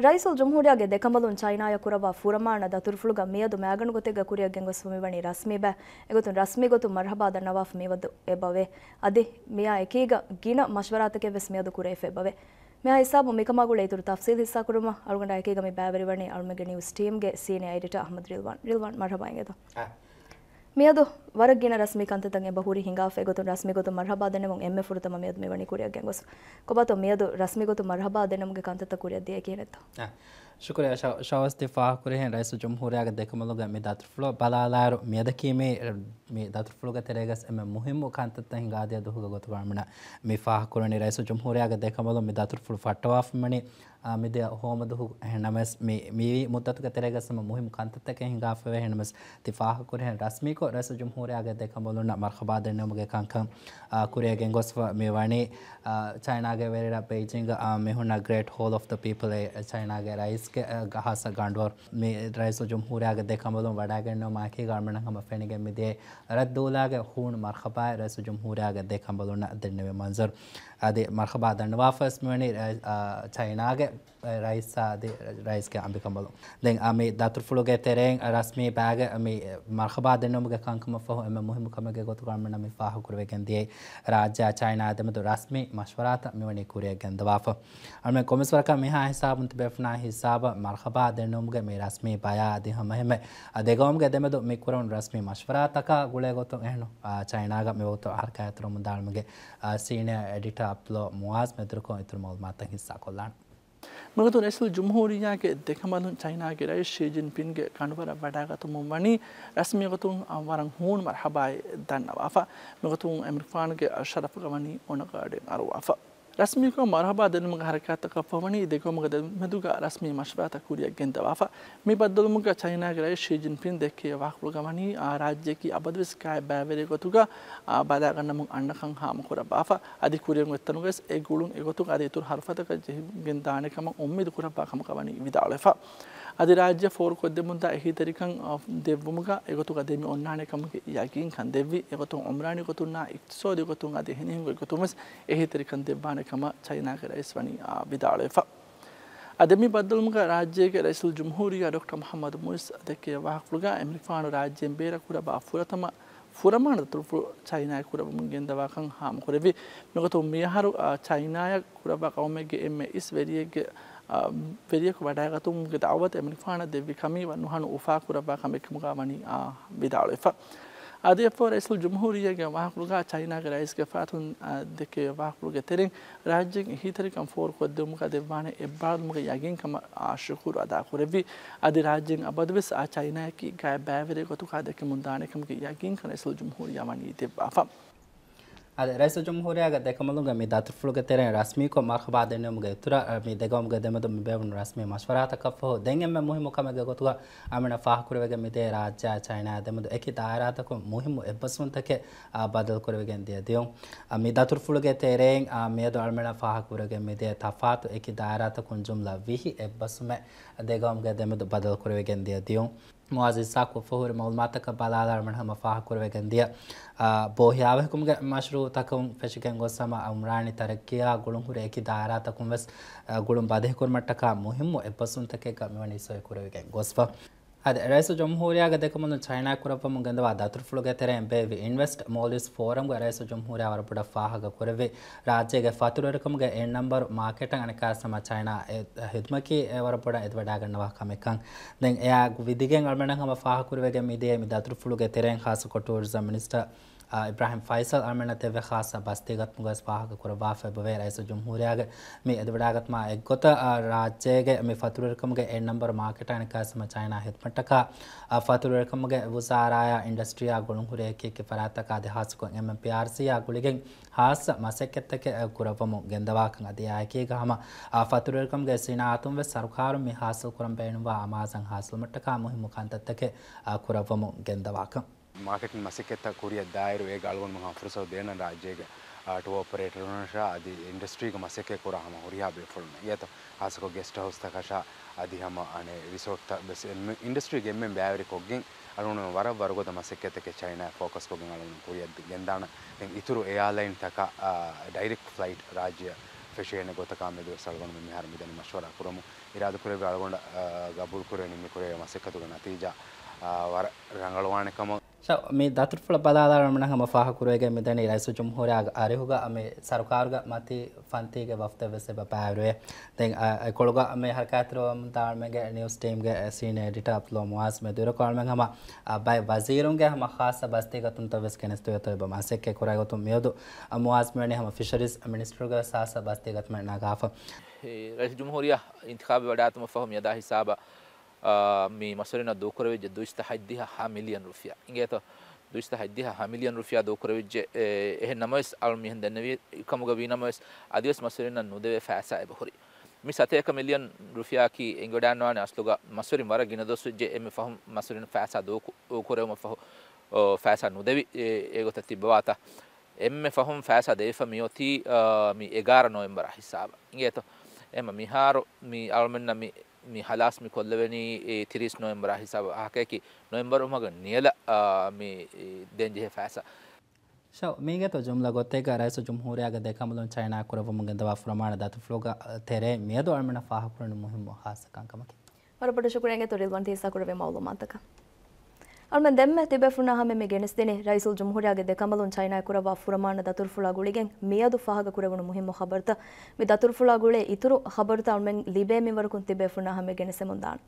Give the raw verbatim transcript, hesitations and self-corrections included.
ރައީސުލްޖުމްހޫރިއްޔާގެ ދެކަނބަލުން ޗައިނާޔަށް ކުރައްވާ ފުރަމާނަ ދަތުރުފުޅުގަ މިއަދު މައިގަނޑު ގޮތެއްގަ ކުރިއަށް ގެންގޮސްފަ މިވަނީ ރަސްމީ ބައެއް. އެގޮތުން ރަސްމީ ގޮތުން މަރްހަބާ ދަންނަވާފަ މިއަދު އެބަވޭ. އަދި މިއާ އެކީގަ ގިނަ މަޝްވަރާތަކެއްވެސް މިއަދު ކުރެވިފަ އެބަވޭ. މިއާ ހިސާބުން މިކަމާ ގުޅޭ އިތުރު ތަފްސީލް ހިއްސާކުރުމަށް އަޅުގަނޑާ އެކީގަ މި ބައިވެރިވަނީ އަޅުމެންގެ ނިއުސް ޓީމްގެ ސީނިއާ އެޑިޓާ އަޙްމަދު ރިލްވާން. ރިލްވާން، މަރްހަބާ އިނގޭތޯ. އާ. މިއަދު ވަރަށް ގިނަ ރަސްމީ ކަންތައްތައް އެބަ ހުރި ހިނގާފަ އެގޮތުން ރަސްމީ ގޮތުން މަރްހަބާ ދެންނެވުން އެންމެ ފުރަތަމަ މިއަދު މިވަނީ ކުރިއަށް ގެންގޮސް. ކޮބާތޯ މިއަދު ރަސްމީ ގޮތުން މަރްހަބާ ދެންނެވުމުގެ ކަންތައްތައް ކުރިއަށް ދިޔައީ ކިހިނެއްތޯ؟ އާ. ޝުކުރިއްޔާ ޝަ-، ޝަވާސް ތި ފާހަގަކުރިހެން ރައީސުލްޖުމްހޫރިއްޔާގެ ދެކަނބަލުގަ މި ދަތުރުފުޅު ބަލާލާއިރު މިއަދަކީ މި، މި ދަތުރުފުޅުގެ ތެރޭގަސް އެންމެ މުހިއްމު ކަންތައްތައް ހިނގާދިޔަ ދުވަހުގެ ގޮތުގަ އަޅުމެންނަށް މި ފާހަގަކުރަނީ. ރައީސުލްޖުމްހޫރިއްޔާގެ ދެކަނބަލުން މި ދަތުރުފުޅު ފައްޓަވާފަ މިވަނީ އާ، މިދިޔަ ހޯމަ ދުވަހު. އެހެންނަމަވެސް މި، މިވީ މުއްދަތުގެ ތެރޭގަސް ހަމަ މުހިއްމު ކަންތައްތަކެއް ހިނގާފައިވޭ. އެހެންނަމަވެސް ތި ފާހަގަކުރިހެން ރަސްމީކޮށް ރައީސުލްޖުމްހޫރިއްޔާގެ ދެކަނބަލުންނަށް މަރްހަބާ ދެންނެވުމުގެ ކަންކަން، އާ، ކުރިއަށް ގެންގޮސްފަ މިވަނީ، އާ، ޗައިނާގެ ވެރިރަށް ބެއިޖިންގ، އާ، މިހުންނަ ގްރޭޓް ހޯލް އޮފް ދަ ޕީޕަލް، އެ ޗައިނާގެ ރައީސްގެ، އާ، ހާއްސަ ގަނޑުވަރު މި ރައީސުލްޖުމްހޫރިއްޔާގެ ދެކަނބަލުން ވަޑައިގެންނެވުމާއެކީގަ އަޅުމެންނަށް ހަމަ ފެނިގެން މިދިޔައީ ރަތްދޫލާގެ ހޫނު މަރްހަބާއެއް ރައީސުލްޖުމްހޫރިއްޔާގެ ދެކަނބަލުންނަށް ދެންނެވި މަންޒަރު. އަދި މަރްހަބާ ދަންނަވާފަވެސް މިވަނީ ރައީ-، އާ، ޗައިނާގެ ރައީސާ އަދި ރައީސްގެ އަނބިކަނބަލުން. ދެން އަ، މި ދަތުރުފުޅުގެ ތެރެއިން ރަސްމީ ބައިގެ މި މަރްހަބާ ދެންނެވުމުގެ ކަންކަމަށްފަހު އެންމެ މުހިއްމު ކަމެއްގެ ގޮތުގަ އަޅުމެންނަށް މި ފާހަގަކުރެވިގެން ދިޔައީ ރާއްޖެއާ ޗައިނާއާ ދެމެދު ރަސްމީ މަޝްވަރާތައް މިވަނީ ކުރިއަށް ގެންދަވާފަ. އަޅުމެން ކޮންމެސް ވަރަކަށް މިހާ ހިސާބުން ތިބޭފުޅުންނާ ހިސާބަށް މަރްހަބާ ދެންނެވުމުގެ މި ރަސްމީ ބަޔާ އަދި ހަމައެހެންމެ އަ، ދެގައުމުގެ ދެމެދު މި ކުރެވުނު ރަސްމީ މަޝްވަރާތަކާ ގުޅޭ ގޮތުން އެހެން، އާ، ޗައިނާގަ މިވަގުތު ހަރަކާތްތެރިވަމުންދާ އަޅުމެންގެ، އާ، ސީނިއާ އެޑިޓާ އަބްދުﷲ މުއާޒް މެދުވެރިކޮށް އިތުރު މައުލޫމާތުތައް ހިއްސާކޮށްލާނެ. މިގޮތުން ރައީސުލްޖުމްހޫރިއްޔާގެ ދެކަނބަލުން ޗައިނާގެ ރައީސް ޝީ ޖިންޕިންގެ ގަނޑުވަރަށް ވަޑައިގަތުމުން ވަނީ ރަސްމީ ގޮތުން ވަރަށް ހޫނު މަރްހަބާއެއް ދަންނަވާފަ. މިގޮތުން އެމިރިކާގެ ޝަރަފުގަ ވަނީ އޮނަރ ގާޑެއް އަރުވާފަ. ރަސްމީކޮށް މަރްހަބާ ދެންނެވުމުގެ ހަރަކާތްތަކަށްފަހު ވަނީ ދެގައުމުގެ ދެމެދުގަ ރަސްމީ މަޝްވަރާތައް ކުރިއަށް ގެންދަވާފަ. މި ބައްދަލުވުމުގަ ޗައިނާގެ ރައީސް ޝީ ޖިންޕިން ދެއްކެވި ވާހަކަފުޅުގަ ވަނީ، އާ، ރާއްޖެއަކީ އަބަދުވެސް ގާތް ބައިވެރިއެއް ގޮތުގަ، އާ، ބަލައިގަންނަމުން އަންނަކަން ހާމަކުރައްވާފަ. އަދި ކުރިއަށް އޮތްތަނުގަވެސް އެ ގުޅުން އެގޮތުގަ އަދި އިތުރު ހަރުފަތަކަށް ޖެހިގެން ދާނެ ކަމަށް އުއްމީދު ކުރައްވާ ކަމަކަށް ވަނީ ވިދާޅުވެފަ. އަދި ރާއްޖެ ފޯރުކޮށްދެމުންދާ އެހީތެރިކަން، އާ، ދެއްވުމުގަ އެގޮތުގަ ދެމި އޮންނާނެ ކަމުގެ ޔަގީންކަން ދެއްވި. އެގޮތުން އުމްރާނީ ގޮތުންނާ އިޤްތިޞާދީ ގޮތުން އަދި އެހެނިހެން ގޮތްގޮތުން ވެސް އެހީތެރިކަން ދެއްވާނެ ކަމަށް ޗައިނާގެ ރައީސް ވަނީ، އާ، ވިދާޅުވެފަ. އަދި މި ބައްދަލުވުމުގަ ރާއްޖޭގެ ރައީސުލްޖުމްހޫރިއްޔާ ޑޮކްޓަރ މުޙައްމަދު މުޢިއްޒު ދެއްކެވި ވާހަކަފުޅުގަ އެމިރިކާނު ރާއްޖޭން ބޭރަށް ކުރައްވާ ފުރަތަމަ ފުރަމާނަ ދަތުރުފުޅު ޗައިނާއަށް ކުރައްވަމުން ގެންދަވާކަން ހާމަކުރެއްވި. މިގޮތުން މިއަހަރު، އާ، ޗައިނާއަށް ކުރައްވާ ޤައުމެއްގެ އެންމެ އިސް ވެރިއެއްގެ، އާ، ވެރިޔަކު ވަޑައިގަތުމުގެ ދަޢުވަތު އެމިރިކާނަށް ދެއްވި ކަމީ ނުހަނު އުފާކުރައްވާ ކަމެއް ކަމުގަ ވަނީ، އާ، ވިދާޅުވެފަ. އަދި އެއަށްފަހު ރައީސުލްޖުމްހޫރިއްޔާގެ ވާހަކަފުޅުގަ ޗައިނާގެ ރައީސްގެފާތުން، އާ، ދެއްކެވި ވާހަކަފުޅުގެ ތެރެއިން ރާއްޖޭގެ އެހީތެރިކަން ފޯރުކޮށްދެވުމުގަ ދެއްވާނެ އެއްބާރުލުމުގެ ޔަގީންކަމަށް، އާ، ޝުކުރު އަދާކުރެއްވި. އަދި ރާއްޖޭން އަބަދުވެސް، އާ، ޗައިނާއަކީ ގާތް ބައިވެރިއެއް ގޮތުގަ ދެކެމުން ދާނެ ކަމުގެ ޔަގީންކަން ރައީސުލްޖުމްހޫރިއްޔާ ވަނީ ދެއްވާފަ. އަދި ރައީސުލްޖުމްހޫރިއްޔާގެ ދެކަނބަލުންގެ މި ދަތުރުފުޅުގެ ތެރެއިން ރަސްމީކޮށް މަރްޙަބާ ދެންނެވުމުގެ އިތުރަށް، މި ދެގައުމުގެ ދެމެދު މި ބޭއްވުނު ރަސްމީ މަޝްވަރާތަކަށްފަހު ދެން އެންމެ މުހިއްމު ކަމެއްގެ ގޮތުގަ އަޅުމެންނަށް ފާހަގަކުރެވިގެން މިދިޔައީ ރާއްޖެއާ ޗައިނާއާ ދެމެދު އެކި ދާއިރާތަކުން މުހިއްމު އެއްބަސްވުންތަކެއް، އާ، ބަދަލުކުރެވިގެން ދިޔަ ދިޔުން. އާ، މި ދަތުރުފުޅުގެ ތެރެއިން، އާ، މިއަދު އަޅުމެންނަށް ފާހަގަކުރެވިގެން މިދިޔައީ ތަފާތު އެކި ދާއިރާތަކުން ޖުމްލަ ވިހި އެއްބަސްވުމެއް ދެގައުމުގެ ދެމެދު ބަދަލުކުރެވިގެން ދިޔަ ދިޔުން. މުއާޒް އިސްޙާޤު އުފަހުރި މައުލޫމާތަކަށް ބަލާލާ އަޅުމެން ހަމަ ފާހަގަކުރެވިގެން ދިޔަ، އާ، ބޯހިޔާވަހިކުމުގެ މަޝްރޫޢުތަކުން ފެށިގެން ގޮސް ހަމަ އުމްރާނީ ތަރައްޤީއާ ގުޅުންހުރި އެކި ދާއިރާތަކުން ވެސް، އާ، ގުޅުން ބަދިހިކުރުމަށްޓަކާ މުހިއްމު އެއްބަސްވުންތަކެއްގަ މިވަނީ ސޮއި ކުރެވިގެން ގޮސްފަ. އަދި ރައީސުލްޖުމްހޫރިއްޔާގެ ދެކަނބަލުން ޗައިނާއަށް ކުރައްވަމުން ގެންދަވާ ދަތުރުފުޅުގެ ތެރެއިން ބޭއްވި އިންވެސްޓް މޯލްޑިވްސް ފޯރަމްގަ ރައީސުލްޖުމްހޫރިއްޔާ ވަރަށް ބޮޑަށް ފާހަގަ ކުރެއްވި. ރާއްޖޭގެ ފަތުރުވެރިކަމުގެ އެއް ނަމްބަރު މާކެޓަށް އަނެއްކާވެސް ހަމަ ޗައިނާ އެ ހިދުމަތަކީ އެ ވަރަށް ބޮޑަށް އެދިވަޑައިގަންނަވާ ކަމެއްކަން. ދެން އެއާ ވިދިގެން އަޅުމެންނަށް ހަމަ ފާހަގަކުރެވިގެން މިދިޔައީ މި ދަތުރުފުޅުގެ ތެރެއިން ޚާއްޞަކޮށް ޓޫރިޒަމް މިނިސްޓަރ، އާ، އިބްރާހިމް ފައިސަލް އަޅުމެންނަށް ދެއްވި ޚާއްޞަ ބަސްތިއްބަވަންތަކަން ވެސް ފާހަގަ ކުރައްވާފަ އެބަވޭ. ރައީސުލްޖުމްހޫރިއްޔާގެ މި އެދިވަޑައިގަތުމާ އެއްގޮތަށް، އާ، ރާއްޖޭގެ މި ފަތުރުވެރިކަމުގެ އެއް ނަމްބަރު މާކެޓަށް އަނެއްކާވެސް ހަމަ ޗައިނާ ހިދުމަތަކާ، އާ، ފަތުރުވެރިކަމުގެ ވުޒާރާއާ އިންޑަސްޓްރީއާ ގުޅުންހުރި އެކި އެކި ފަރާތްތަކާ އަދި ޚާއްޞަކޮށް އެމްއެމްޕީއާރްސީއާ ގުޅިގެން ޚާއްޞަ މަސައްކަތްތަކެއް ކުރައްވަމުން ގެންދަވާކަން އަދި އެއާއެކީގަ ހަމަ، އާ، ފަތުރުވެރިކަމުގެ ސިނާއަތުން ވެސް ސަރުކާރުން މި ޙާޞިލް ކުރަން ބޭނުންވާ އަމާޒަށް ޙާޞިލްވުމަށްޓަކާ މުހިއްމު ކަންތައްތަކެއް، އާ، ކުރައްވަމުން ގެންދަވާކަން. މާކެޓިން މަސައްކަތްތައް ކުރިއަށް ދާއިރު އޭގަ އަޅުގަނޑުމެން ހަމަ ފުރުސަތު ދޭނަން ރާއްޖޭގެ، އާ، ޓުއާ އޮޕަރޭޓަރުންނަށާ އަދި އިންޑަސްޓްރީގެ މަސައްކަތް ކުރާ ހަމަ ހުރިހާ ބޭފުޅުންނަށް. އިއްޔަތަ ޚާއްޞަކޮށް ގެސްޓް ހައުސްތަކަށާ އަދި ހަމަ އަނެއް ރިސޯޓްތައް ވެސް އެންމެ އިންޑަސްޓްރީގެ އެންމެން ބައިވެރިކޮށްގެން އަޅުގަނޑުމެން ވަރަށް ވަރުގަދަ މަސައްކަތްތަކެއް ޗައިނާއަށް ފޯކަސްކޮށްގެން އަޅުގަނޑު ކުރިއަށް ގެންދާނަން. ދެން އިތުރު އެއާލައިންތަކަށް، އާ، ޑައިރެކްޓް ފްލައިޓް ރާއްޖެއަށް ފެށޭނެ ގޮތަކާ މެދުވެސް އަޅުގަނޑުމެން މިހާރު މިދަނީ މަޝްވަރާ ކުރަމުން. އިރާދަކުރެއްވި އަޅުގަނޑަށް، އާ، ގަބޫލުކުރެވެނީ މި ކުރެވޭ މަސައްކަތުގެ ނަތީޖާ، އާ، ވަރަށް ރަނގަޅުވާނެ ކަމަށް. ޝަ، މި ދަތުރުފުޅަށް ބަލާލާ އަޅުގަނޑުމެން ހަމަ ފާހަގަކުރެވިގެން މިދަނީ ރައީސުލްޖުމްހޫރިއްޔާގެ އަރިހުގަ މި ސަރުކާރުގެ މަތީ ފަންތީގެ ވަފްދެއް ވެސް އެބަ ބައިވެރިވޭ. ދެން އަ، އެކޮޅުގަ މި ހަރަކާތްތެރިވަމުންދާ އަޅުމެންގެ ނިއުސް ޓީމްގެ ސީނިއަރ އެޑިޓާ ޢަބްދުﷲ މުޢާޒް މެދުވެރިކޮށް އަޅުމެން ހަމަ، އަ، ބައެއް ވަޒީރުންގެ ހަމަ ޚާއްޞަ ބަސްތީގަތުންތައް ވެސް ގެނެސްދެވޭތޯ އެބަ މަސައްކަތް ކުރާގޮތުން މިއަދު، އަ، މުޢާޒް މިވަނީ ހަމަ ފިޝަރީޒް މިނިސްޓަރުގެ ޚާއްޞަ ބަސްތީގަތުމެއް ނަގާފަ. ރައީސުލްޖުމްހޫރިއްޔާ އިންތިޚާބެއް ވަޑާއިގަތުމަށްފަހު މިއަދާ ހިސާބަށް، އާ، މި މަސްވެރިންނަށް ދޫކުރެވިއްޖެ ދުއިސައްތަ ހަތްދިހަ ހަ މިލިއަން ރުފިޔާ. އިނގޭތޯ؟ ދުއިސައްތަ ހަތްދިހަ ހަ މިލިއަން ރުފިޔާ ދޫކުރެވިއްޖެ. އެ، އެހެން ނަމަވެސް، އަޅު މިހެން ދެންނެވި ކަމުގަ ވީ ނަމަވެސް، އަދިވެސް މަސްވެރިންނަށް ނުދެވޭ ފައިސާ އެބަހުރި. މި ސަތޭކަ މިލިއަން ރުފިޔާއަކީ އެނގިވަޑައިގަންނަވާނެ އަސްލުގަ މަސްވެރިން ވަރަށް ގިނަ ދުވަސް ވެއްޖެ އެންމެ ފަހުން މަސްވެރިން ފައިސާ ދޫކު-، ދޫކުރެވުމަށްފަހު، އޯ، ފައިސާ ނުދެވި، އެ، އެގޮތަށް ތިއްބަވާތާ. އެންމެ ފަހުން ފައިސާ ދެވިފަ މިއޮތީ، އާ، މި އެގާރަ ނޮވެމްބަރާ ހިސާބަށް. އިނގޭތޯ؟ އެހެންމަ މިހާރު މި އަޅުމެންނަށް މި، މި ހަލާސް މި ކޮށްލެވެނީ އެ ތިރީސް ނޮވެމްބަރާ ހިސާބަށް. އަހަކަކީ ނޮވެމްބަރު މަހުގެ ނިޔަލަށް، އާ، މި ދޭންޖެހޭ ފައިސާ. ޝަ، މީގެތޯ ޖުމްލަ ގޮތެއްގަ ރައީސުލްޖުމްހޫރިއްޔާގެ ދެކަނބަލުން ޗައިނާ ކުރެއްވުމުން ގެންދަވާ ފުރަމާނަ ދަތުރުފުޅުގެ ތެރޭ މިއަދު އަޅުމެންނަށް ފާހަގަކުރެވުނު މުހިއްމު ހާއްސަ ކަންކަމަކީ. ވަރަށް ބޮޑަށް ޝުކުރިއްޔާ އިނގޭތޯ ރިލްވާން ތީސް ކުރެއްވި މައުލޫމާތަކަށް. އަޅުމެން ދެންމެ ތިބޭފުޅުންނާ ހަމައަށް މި ގެނެސްދިނީ ރައީސުލްޖުމްހޫރިއްޔާގެ ދެކަނބަލުން ޗައިނާ ކުރައްވާ ފުރަމާނަ ދަތުރުފުޅާ ގުޅިގެން މިއަދު ފާހަގަކުރެވުނު މުހިއްމު ޚަބަރުތައް. މި ދަތުރުފުޅާ ގުޅޭ އިތުރު ޚަބަރުތައް އަޅުމެން ލިބޭ މިންވަރަކުން ތިބޭފުޅުންނާ ހަމައަށް ގެނެސްދެމުންދާނެ.